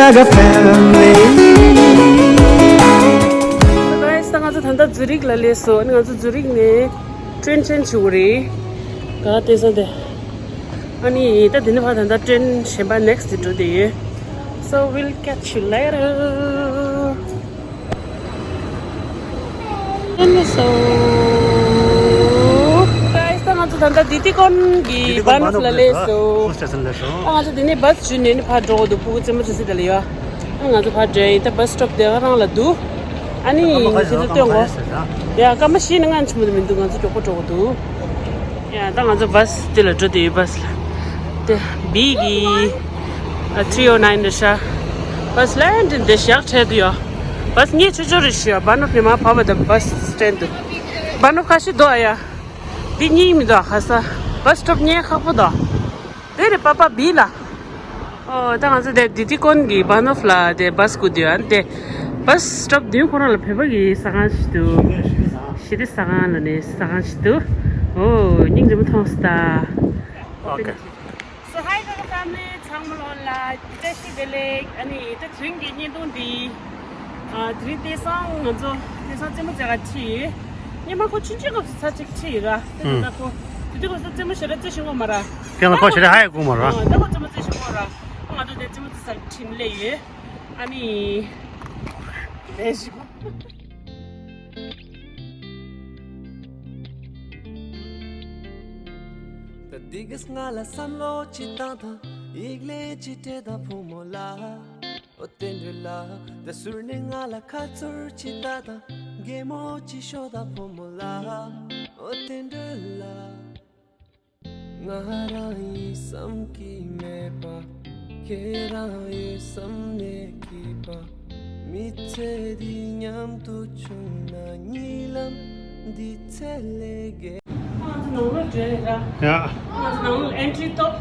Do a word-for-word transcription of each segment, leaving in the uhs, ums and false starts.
like a family. So guys, ད་ང་ཚོ་ད་ལྟ་ཛུ་རིག་ལ་སླེབས་སོང་། ཨ་ནི་ང་ཚོ་ཛུ་རིག་ནས་ཊེན་ཊེན་བྱུང་རེད། ག་དེ་ས་དེ། ཨ་ནི་ད་དེ་ནས་ཕར་ད་ལྟ་ཊེན་གཞན་པ་ནེག་སི་དེ་འགྲོ་བསྡད་ཡོད། So we'll catch you later. Hello, so guys, ད་ང་ཚོ་ད་ལྟ་དི་ཏི་ཀོན་གྱི་བྷན་ནོབ་ལ་སླེབས་སོང་། ད་ང་ཚོ་དེ་ནས་བྷ་སི་བརྒྱུད་ནས་ནི་ཕར་འགྲོ་དགོས་འདུག་ཕྲུ་གུ་རྩེད་མོ་རྩེ་ས་དེ་ལ་ཡོད། ཨ་ང་ཚོ་ཕར་འགྲོ་ཡིན། ད་བྷ་སི་སི་ཊོབ་དེ་ག་རང་ལ་འདུག་ཨ་ནི་དེ་ཚོ་སྟོན་གོ། ཡ་སྐར་མ་བཞི་ནས་ལྔ་ཆུང་མོ་དེ་མི་འདུག་ང་ཚོ་མགྱོགས་པོ་འགྲོ་དགོས་འདུག་ཡ་ད་ང་ཚོ་བྷ་སི་དེ་ལ་འགྲོ་དེ་ཡོད། བྷ་སི་ལ་དེ་བི་གི་ཨ་ཐི་རི་ཨོ་ནའིན་རེད་ཤག་བྷ་སི་ལན་དེ་འདི་ཞག་འཕྲད་དུ་ཡོད། བྷ་སི་ངས་ཆོ་ཆོ་རེད་ཤག་བྷན་ནོབ་ནས་མར་བབས་པ་དང་བྷ་སི་སི་ཊེན་དུ། བྷན་ནོབ་ཁ་ཤས་འདུག་ཨ་ཡ། འདི་གཉིས་མི་འདུག་ཨ། ཁ་ས་བྷ་སི་སི་ཊོབ་རྙེད་ཁག་པོ་འདུག་དེ་རེད་པ་པ་བི་ལ། ཨོ་ད་ང་ཚོ་དེ་དི་ཏི་ཀོན་གྱི་བྷན་ནོབ་ལ་དེ་བྷ་སི་སྒུག་དུས་ཨ་ནི་དེ་བྷ་སི་སི་ཊོབ་མདུན་ཁོ་རང་ལ་བོད་པ་གི་ཟ་ཁང་ཞིག་འདུག་ཞི་བདེ་ཟ་ཁང་ལ་ནས་ཟ་ཁང་ཞིག་འདུག་ཨོ་སྙིང་རྗེ་མོ་མཐོང་སོང་ད། ཨོ་ཀེ། So hi Kaka family, ཚང་མ་ལོ་ལ་བཀྲ་ཤིས་བདེ་ལེགས། ཨ་ནི་ད་དེ་རིང་གི་བརྙན་ཐུང་འདི། ཨ་དེ་རིང་དེང་སང་ང་ཚོ་དེང་སང་རྩེད་མོ་རྩེ་ག་ཁྲིད་ཡོད། སྔོན་མ་ཁོ་ཆུང་ཆུང་སྐབས་སུ་ཚར་གཅིག་ཁྲིད་ཡོད་ར། དེ་ད་ཁོ་དེ་དུས་ཁོ་ཚོ་རྩེད་མོ་ཞེ་དྲག་རྩེ་ཤེས་ཀྱི་མ་ར། ཁྱེད་ལ་ཁོ་ཞེ་དྲག་ཧ་ཡ་གོ་མ་ར། ཨ་ད་ཁོ་རྩེད་མོ་རྩེ་ཤེས་ཀྱི་མ་ར། ང་ཚོ་དེ་རྩེད་མོ་རྩེ་སར་ཁྲིད་སླེབས་ཡོད། ཨ་ནི་ལས་ཞིག་ད་འདི་གས་ང་ལ་བསམ་བློ་ཅིག་བཏང་དང་། ཡིག་ལན་ཅིག་སྤྲད་དང་བུ་མོ་ལ། ཨོ་དེ་འདྲ་ལ། ད་ཟུར་ནས་ང་ལ་ཁ་ཚུར་ཅིག་ལྟ་དང་། གད་མོ་ཅིག་ཤོར་དང་བུ་མོ་ལ། ཨོ་དེ་འདྲ་ལ། ང་རང་ཡིན་བསམ་གྱི་མེད་པ། ཁྱེད་རང་ཡོད་བསམ་ནས་སྐྱིད་པ། མི་ཚེ་འདི་མཉམ་དུ་བྱུང་ན་གཉིད་ལམ་འདི་ཚེ་ལས་བརྒལ། ང་ཚོ་ནང་ལོགས་འགྲོ་ཡ་ར། ཡ། ང་ཚོ་ནང་ལོགས་ཨེན་ཊི་རི་གཏོང་།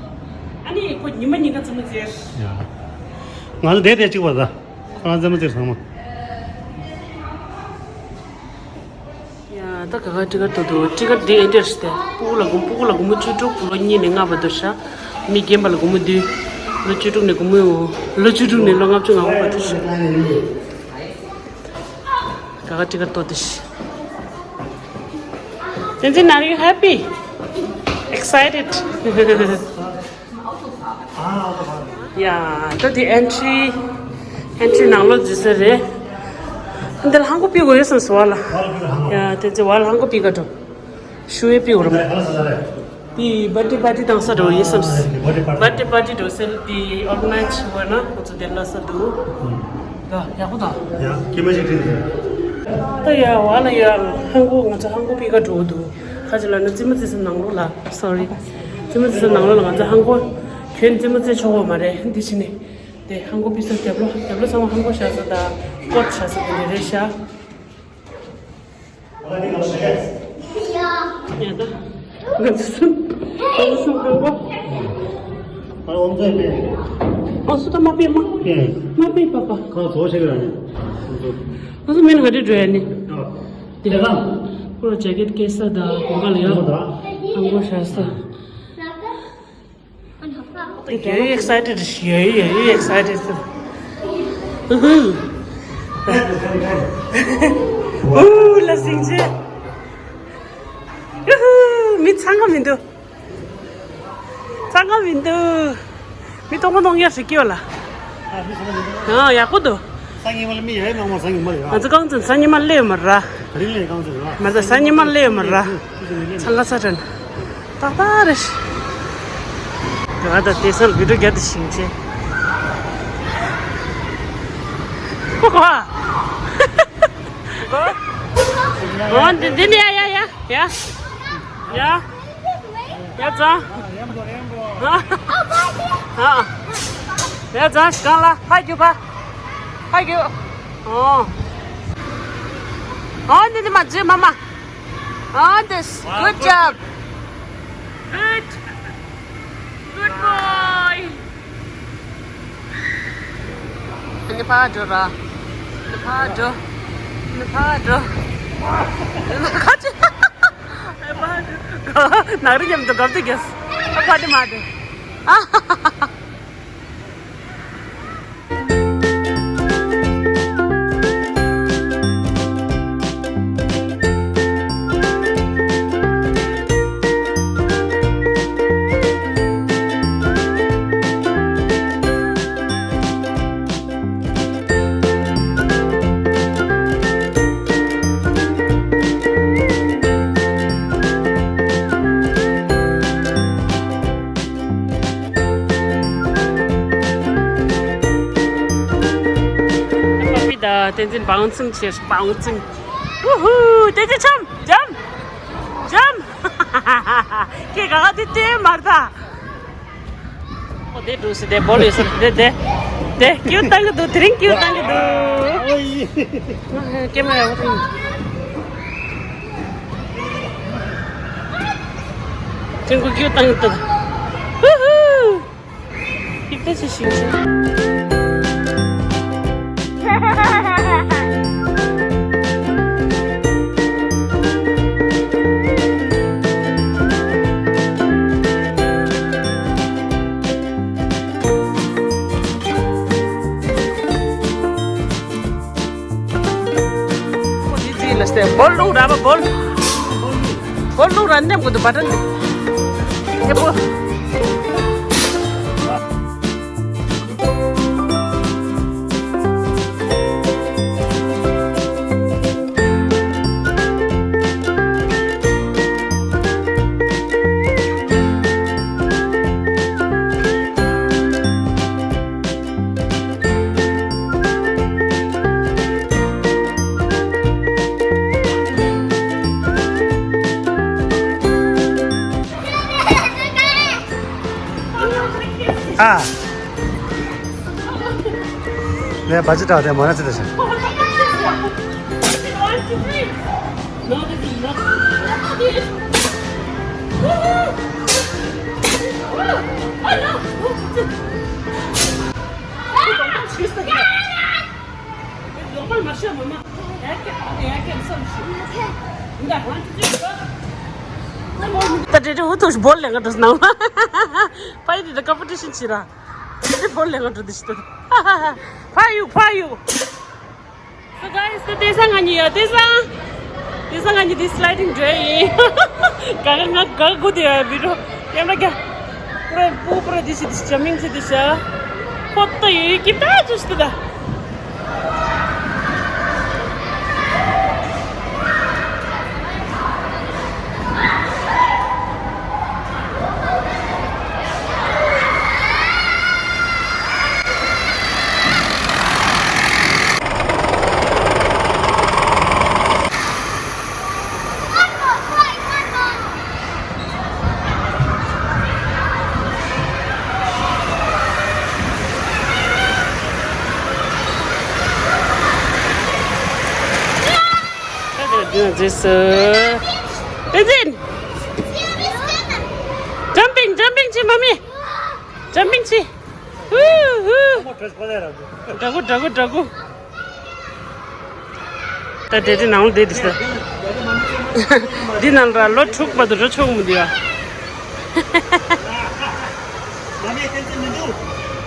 ཨ་ནི་ཁོ་ཉི་མ་ཉིན་ག་རྩེད་མོ་རྩེ། ཡ། ང་ཚོ་བསྡད་བསྡད་གཅིག་པ་ད། ཁོ་རང་རྩེད་མོ་རྩེ་ཚང་མ། ཡ་ད་ག་ག་ཊི་ཀེ་ཊི་ཐོབ་འདུག་ཊི་ཀེ་ཊི་འདི་ཨེ་འདྲ་ཞིག་སྟེ། སྤུ་གུ་ལ་སྒོར་མོ། སྤུ་གུ་ལ་སྒོར་མོ་བཅུ་དྲུག་ལོ་གཉིས་ནས་ལྔ་བར་དུ་ཤག་མི་རྒན་པ་ལ་སྒོར་མོ་བདུན། ལོ་བཅུ་དྲུག་ནས་སྒོར་མོ། ལོ་བཅུ་དྲུག་ནས་ལོ་ལྔ་བཅུ་ང་དགུ་བར་དུ་ཤག་ག་ག་ཊི་ཀེ་ཊི་ཐོབ་འདུག་ཤག Tenzin, are you happy? Excited? ཡ། ད་དེ་ཨེན་ཊི་རི། ཨེན་ཊི་རི་ནང་ལོགས་འཛུལ་ས་རེད། འདི་ལ་ཧང་གོ་ཕུལ་དགོས་ཡོད་བསམ་སོང་བ་ལ། ཡ་དེ་ཚེ་བ་ལ་ཧང་གོ་ཕུལ་ག་འགྲོ། ཞུ་ཡས་ཕུལ་དགོས་རེད། དེ་བར་ཐི་པར་ཊི་བཏང་ས་འགྲོ་ཡོད་བསམ། བར་ཐི་པར་ཊི་འགྲོ་ས་དེ་ཨོར་ག་ནའིཛ་བྱེད་དགོས་ན་ཁོ་ཚོ་དེ་ལ་ས་འདུག་ད་ཡག་པོ་དང་། ཡ། སྐྱེས་མ་ཞིག་ཁྲིད་འདུག་ད་ཡ་བ་ལ་ཡ་ཧང་གོ་ང་ཚོ་ཧང་གོ་ཕུལ་ག་འགྲོ་འདུག་ཁ་ཅིག་ལ་ནི་རྩེད་མོ་རྩེ་ས་ནང་ལོགས་ལ། སོ་རི། རྩེད་མོ་རྩེ་ས་ནང་ལོགས་ལ་ང་ཚོ་ཧང་གོ་ཁྱོད་རྩེད་མོ་རྩེ་ཆོག་གོ་མ་རེད། འདི་ཕྱི་ནས་དེ་ཧང་གོ་ཕུལ་ས། རྒྱབ་ལོགས་རྒྱབ་ལོགས་ཚང་མ་ཧང་གོ་བཞག་ས་དང་ཀོཊ་བཞག་ས་དེ་འདྲ་རེད་ཤག་ཡ་ད། ང་ཚོ་སུ། ང་ཚོ་སུ་ཧང་གོ། ཨ་སུ་ད་མ་པེ་མ། མ་པེ་པ་པ། ཁོ་ཚོ་ཆེ་གི་ར་ནི། ང་ཚོ་མིན་ཧ་དེ་འགྲོ་ཡ་ནི། དེ་ལ། ཁོ་རང་ཇེ་ཀེཊ་སྐྱེལ་ས་དང་གོང་ཁ་ལ་ཡ། ཧང་གོ་བཞག་ས། Very excited. Yeah, yeah, yeah, excited. Woohoo. Ooh, la sing je. Woohoo, མི་ཚང་ག་མི་འདུག་ཚང་ག་མི་འདུག་མི་གཏོང་ག་གཏོང་ཡ་ཞིག་སྐྱོ་ལ། ཨ་ཡག་པོ་འདུག་སང་ཉིན་མ་ལ་མི་ཡ་ཡ་མང་མང་སང་ཉིན་མ་ལ་ཡ། ང་ཚོ་རྐང་འཛིན་སང་ཉིན་མ་སླེབས་མ་ར། དེ་རིང་ལས་རྐང་འཛིན་ར། མ་ཚ་སང་ཉིན་མ་སླེབས་མ་ར། ཚང་ལ་ཚ་དྲན། ཏག་ཏག་རེད། ང་ད་དེ་སང་བི་ཌིའོ་རྒྱབ་དེ་ཤིང་ཆེ། ཧོ་ཧོ། འོ་འདི་འདི་ནི་ཡ་ཡ་ཡ་ཡ། ཡ། ཡ་ཙང་། ཡ་ཙང་ཞིག་གང་ལ་ཕ་རྒྱུ་ཕ། ཕ་རྒྱུ། ཨོ། ཨོ་འདི་འདི་མ་ཇི་མ་མ། ཨོ་འདི། Good job. Good. Good boy. ཨ་ནི་ཕར་འགྲོ་ར། ཨ་ནི་ཕར་འགྲོ། ཨ་ནི་ཕར་འགྲོ། ཨ་ནི་ཁ་ཅིག་ནག་རི་མཉམ་དུ་གབ་དུ་གེས། ཨ་ཕ་དེ་མ་དེ། ཨ། བསྟན་འཛིན་བང་ཚིང་ཆེ། བང་ཚིང་། ཝུ་ཧུ། བསྟན་འཛིན་འཇམ་འཇམ་འཇམ། ཁྱེད་ག་ག་དེ་བསྟན་མར་ད། ཨོ་དེ་འགྲོ་སི་དེ་བོ་ལེ་སི་དེ་དེ་དེ་ཀིའུ་བཏང་གི་འདུག་དེ་རིང་ཀིའུ་བཏང་གི་འདུག་ཀེ་མ་ར་ཨོ་ཐིང་། ཅིང་གུ་ཀིའུ་བཏང་གི་འདུག་ཧུ་ཧུ། ཧིབ་ཏེ་ཆི་ཤིང་ཆི། ཁོ་འདི་རྩིས་ལ་སྟེ་བོལ་ལུང་ར་བ་བོལ། བོལ་ལུང་ར་ནེམ་གོ་དུ་བ་ཏན་ནེ་པོ། ཨ། ངས་བ་ཅི་དྲག་དེ་མོ་ན་ཅི་ད་ཤག་ད་དེ་དེ་འུ་ཐུག་བོལ་ལེ་ང་འགྲོ་སྣང་བ། ཕ་ཡི་དེ་ད་ཀམ་པི་ཊི་ཤན་བྱེད་ར། དེ་བོལ་ལེ་ང་འགྲོ་དེ་ཤི་ད། ཕ་ཡུ་ཕ་ཡུ། So guys, so དེ་སང་ང་གཉིས་ཡ་དེ་སང་། དེ་སང་ང་གཉིས་དེ་སི་ལའི་ཌིང་འགྲོ་ཡིན། ག་ག་ང་ག་གུ་དེ་ཡ་བི་རོ། ཀེམ་ར་ག་པུ་ར་པུ་ར་དེ་ཤི་དེ་ཤི་ཅ་མིང་ཤི་དེ་ཤ། ཕོ་ཏོ་ཡོད་ཀི་ད་ཅུ་ཤི་དེ་ད། Tenzin! Jumping, jumping ཆེ་མ་མི། Jumping ཆེ། ཧུ་ཧུ། འདྲ་གུ་འདྲ་གུ་འདྲ་གུ། ད་དེ་དེ་ནང་ལ་བསྡད་དེ་ས། འདི་ནང་ལ་ལོ་དྲུག་བར་དུ་འགྲོ་ཆོག་མི་འདུག་ཡ།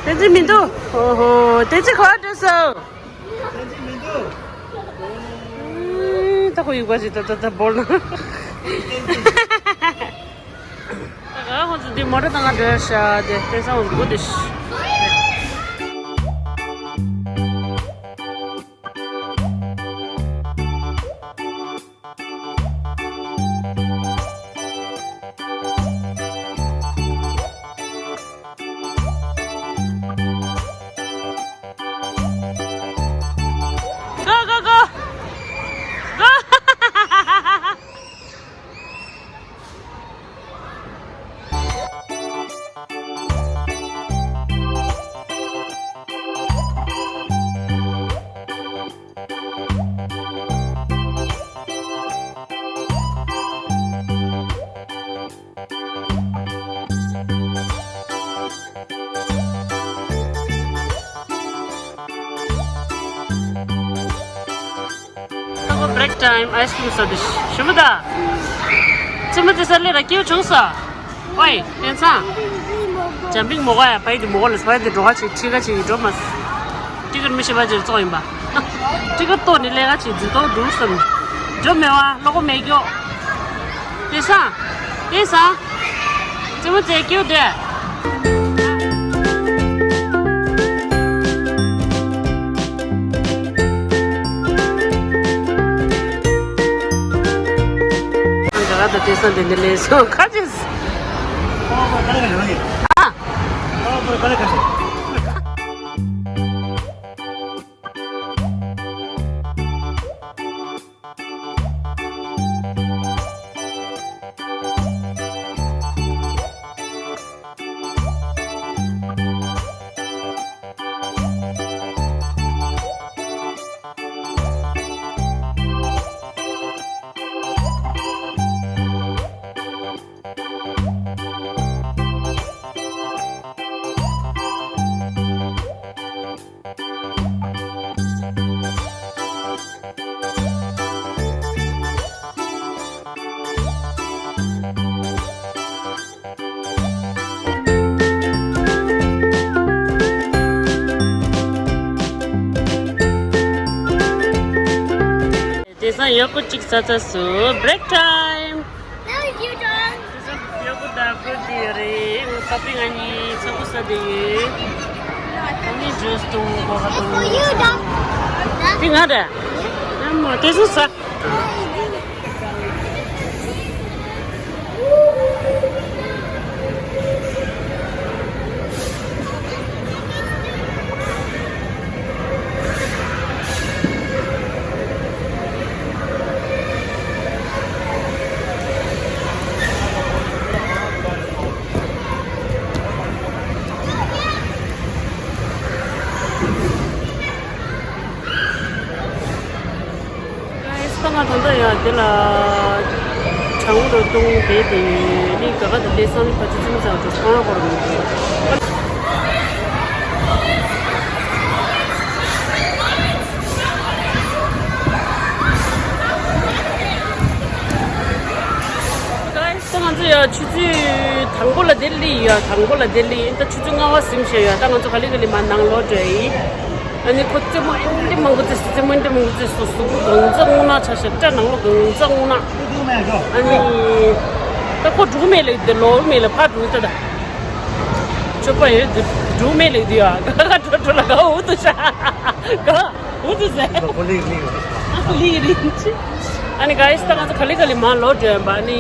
བསྟན་འཛིན་མི་འདུག་ཨོ་ཧོ། བསྟན་འཛིན་ག་པར་འགྲོ་སོང་། བསྟན་འཛིན་མི་འདུག་ཨུམ། ད་ཁོ་ཡུག་པ་ཞིག་ད་ད་ད་བོར་ན། ད་ག་ཁོ་ཚོ་འདི་མོ་ཊ་ད་ང་འགྲོ་ཤག་དེ་དེང་སང་འོང་དགོས་དེ་ཤི། Go, go, go! Go! Break time, ice cream ཟ་དུས་ཞུ་མི་ད། ཅི་མི་དེ་ས་ལེ་ར་སྐྱེའུ་བྱུང་ས། ཨོའི། བསྟན་སང་། འཇམ་པིང་མོ་ག་ཡ་ཕ་ཡི་དེ་མོ་ག་ལ་ཕ་ཡི་དེ་འགྲོ་ག་ཅིག་ཁྲི་ག་ཅིག་འགྲོ་མ། ཏི་ཀར་མི་ཤེས་པ་ཅིག་བཙོག་ཡིན་པ། ཏི་ཀར་ལྟོགས་ནས་ལས་ཀ་ཅིག་འཛུལ་ཏོག་འདུག་བསམ། འགྲོ་མེད་བ་ལོག་གོ་མེད་སྐྱོ། བསྟན་སང་། བསྟན་སང་། རྩེད་མོ་རྩེ་སྐྱིད་དེ། ང་ག་ད་བསྟན་སང་དེ་འདི་ལས་སོ་ཁ་ཅིག་ཨ། ཨ། ཨ། དེང་སང་ཡོ་གུར་གཅིག་ཟ་ཚར་སོང་། Break time. Now it's your turn. དེང་སང་ཡོ་གུར་དང་ཕྲུ་གུ་ཡོད་རེད། ངའི་པ་པི་ང་གཉིས་ཚོགས་པ་ཟ་བསྡད་ཡོད། ཨ་ནི་ཇུས་འཐུང་། ཀོ་ཀ་འཐུང་། དེ་ང་རེད། ཨ་མ་དེ་ཚོ་ཟ། Guys, ད་ང་ད་ལྟ་ཡ་དེ་ལ་གྲང་མོ་རུ་བཏུང་བསྡད་དེ་ཡོད། ནི་ག་ག་ད་ལྟའི་སང་ལོ་ཕལ་ཆེར་ཙི་མི་ཙམ་དུ་སོང་ཡ་སྐོར་མི་འདུག Guys, ད་ང་ཚོ་ཡ་ཆུ་ཚོད་དང་པོ་ལ་དེར་སླེབས་ཡོད། དང་པོ་ལ་དེར་སླེབས་ཡིན། ད་ཆུ་ཚོད་ལྔ་པ་ཟིན་བཞག་ཡོད། ད་ང་ཚོ་ག་ལེ་ག་ལེ་མར་ནང་ལོག་འགྲོ་ཡིན། ཨ་ནི་ཁོ་རྩེད་མོ་ཨེ་འདྲ་མང་པོ་རྩེས། རྩེད་མོ་ཨེ་འདྲ་མང་པོ་རྩེས་སོང་། གཟུགས་པོ་གང་ཚ་རྔུལ་ནག་ཆགས་ཤག་སྐྲ་ནང་ལོགས་གང་ཚ་རྔུལ་ནག་ཨ་ནི་ད་ཁོ་འགྲོ་གི་མེད་ལབ་ཀྱི་འདུག་ལོག་མེད་ལབ། ཕར་འགྲོ་གི་འདུག་ད་ཆོག་པ་ཡོད་འདུག་འགྲོ་གི་མེད་ལབ་ཀྱི་འདུག་ཡ། ག་ག་འགྲོ་འགྲོ་ལབ། ག་འུ་ཐུག་ཤག་ག་འུ་ཐུག་ཟེར། ལིག་རིང་ཅི། ཨ་ནི་guys, ད་ང་ཚོ་ག་ལེ་ག་ལེ་མར་ལོག་འགྲོ་ཡིན་པ། ཨ་ནི།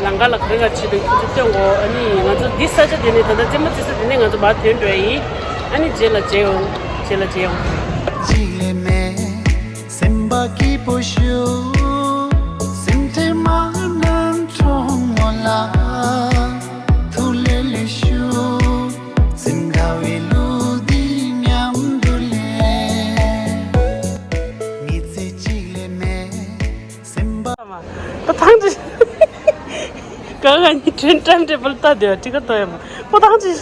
ལམ་ཁ་ལ་ག་རེ་ག་རེ་བྱེད་འདུག་ཁྱེད་ཚོས་སྟོན་གོ། ཨ་ནི་ང་ཚོ་འདི་ས་ཆ་དེ་ནས་ད་ལྟ་རྩེད་མོ་རྩེ་ས་དེ་ནས་ང་ཚོ་མར་ཐོན་འགྲོ་ཡིན། ཨ་ནི་རྗེས་ལ་མཇལ་ཡོང་། རྗེས་ལ་མཇལ་ཡོང་། གཅིག་ལས་མེད་སེམས་པ་སྐྱིད་པོ་ཞུ། སེམས་ཁྲལ་མ་གནང་གྲོགས་མོ་ལགས། ཐུགས་ལེ་ལེ་ཞུ། སེམས་དགའ་བའི་གླུ་འདི་མཉམ་དུ་ལེན། མི་ཚེ་གཅིག་ལས་མེད། སེམས་པ། ད་ཐང་ཅིག་ག་ག་ནི་ཁྲེན་ཀྲམ་ཏྲེ་བལ་ལྟ་དེ་ཁྲི་ཁ་ཏོ་ཡ་མ་ཁོ་ཐང་ཅིག་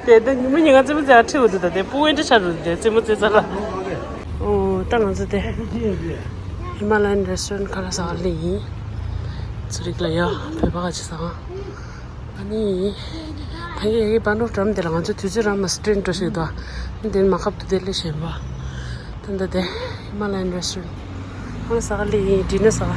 དེ་དེ་ཉི་མ་ཉི་ང་རྩེད་མོ་རྩེ་ཡ་ཁྲིད་འོ་དེ། ད་དེ་སྤུ་ཝེན་ཏྲ་ཆ་རུ་དེ་རྩེད་མོ་རྩེ་ས་ལ། ཨོ་ད་ང་ཚོ་དེ་ཧི་མ་ལ་ཡན་རེ་སི་ཊོ་རན་ཁ་ལ་ཟ་ག་ལི་ཡིན། ཚུ་རིག་ལ་ཡ་བོད་པ་ག་ཅི་ཟ། ཨ་ནི། ད་གི་ཡི་བན་རོ་འགྲམ་དེ་ལ་ང་ཚོ་དུས་ཚོད་རང་མ་སི་ཏྲེན་འགྲོ་ཞིག་དོ། དེ་མ་ཁབ་ཏུ་དེ་ལས་གཞན་པ། ད་ད་དེ་ཧི་མ་ལ་ཡན་རེ་སི་ཊོ་རན། ཧང་ས་ག་ལི་ཡིན། ཌི་ནར་ས་ག།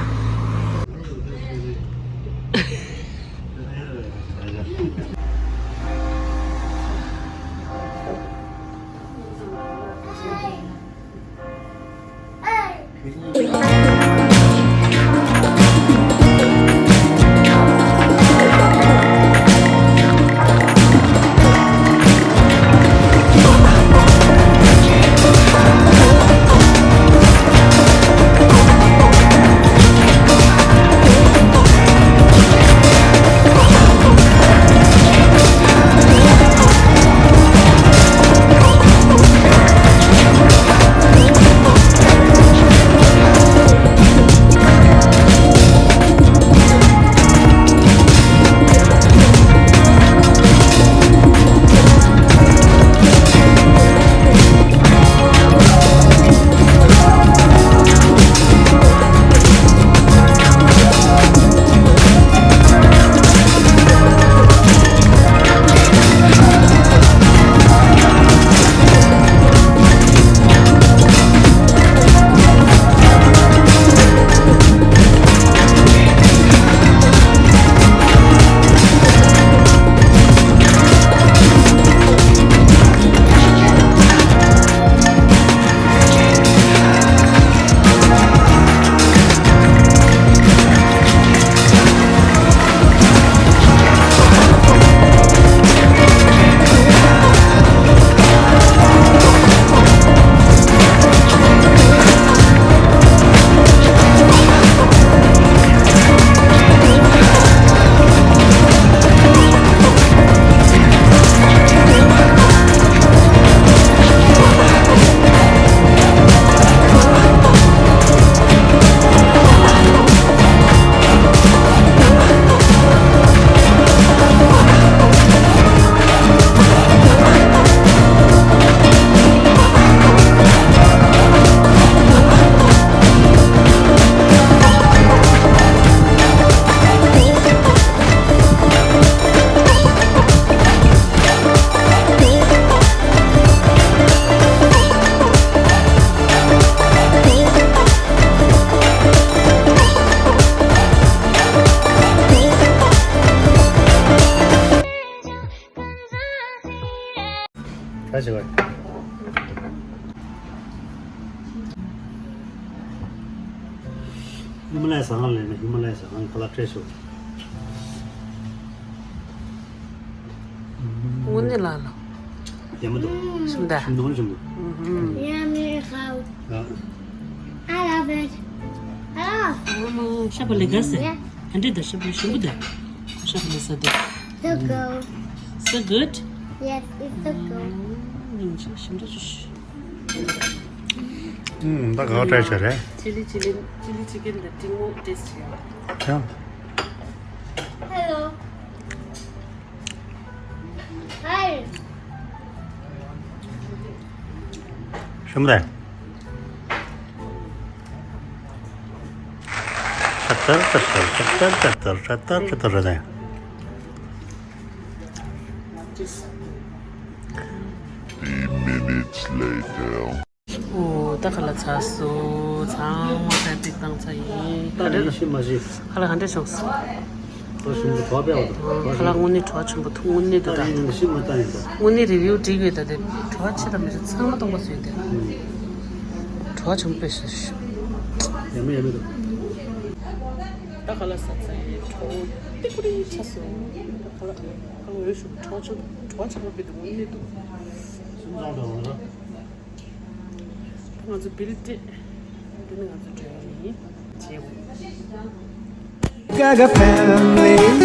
ཧི་མ་ལ་ཡ་ཟ་ཁང་ལ་ཡིན་ན་ཧི་མ་ལ་ཡ་ཟ་ཁང་ཁ་ལག་སྤྲད་ཤོག་དངོས་གནས་ལ་ལ། ཡག་མོ་འདུག་ཞིམ་ད། ཞིམ་འདུག་ཞིམ་འདུག Yummy, how? I love it. I love. ཤ་བ་ལེ་ག་སེ། Yeah. ཨ་འདྲེ་ད་ཤ་བ་ཞིམ་པོ་ད། ཤ་བ་ལེ་ས་ད། So good. So good? Yes, it's so good. ཞིམ་ད་ཞིམ་ད། ད་ག་བ་ཏྲའི་བྱས་རེད། Chili, chili, chili chicken དང་ཏིང་མོ་ཏེས་ཊི་བྱས། ཡང་། Hello. Hi. ཞིམ་རེད། ཧྲ་ཏར་ཧྲ་ཏར་ཧྲ་ཏར་ཧྲ་ཏར་ཧྲ་ཏར་ཧྲ་ཏར་ཧྲ་ཏར། Three minutes later. ཨོ། ད་ཁ་ལག་ཚར་སོང་། ཚང་མ་ཚར་ཏིག་བཏང་ཚར་ཡིན། ད་རེད། ཤི་མ་ཤི། ཁ་ལག་ག་འདྲ་བྱུང་སོང་། ད་ཞིམ་པོ་བྲོ་བ་དཔེ་བ་དང་། ཁ་ལག་དངོས་གནས་བྲོ་བ་ཆེན་པོ་འདུག་དངོས་གནས་འདུག་ད་ད་ཡིན་ནི་ཤི་མ་བཏང་ཡིན་ད། དངོས་གནས་རི་བིའུ་འགྲིག་ཡོད་ད། དེ་བྲོ་བ་ཆེ་དང་མི་ཆེ་ཚང་མ་སྟོང་པ་བཟོས་ཏེ། ཨུམ། བྲོ་བ་ཆེན་པོ་དཔེ་ཤ་ཤ། ཡ་མི་ཡ་མི་འདུག་ད་ཁ་ལག་ཟ་ཚར་ཡིན། བྲོ་བོ་ཏི་ཀུ་རི་ཆགས་སོང་། ད་ཁ་ལག་ཁ་ལག་འོས་ཤོག་བྲོ་བ་ཆེན་པོ་བྲོ་བ་ཆེན་པོ་དཔེ་འདུག་དངོས་གནས་འདུག་སུམ་ཚང་དང་ང་ཚོ་བིལ་ཏེ། འདི་ནི་ང་ཚོ་འགྲོ་ཡ་ཡིན། བྱེད་དགོས། Gaga family.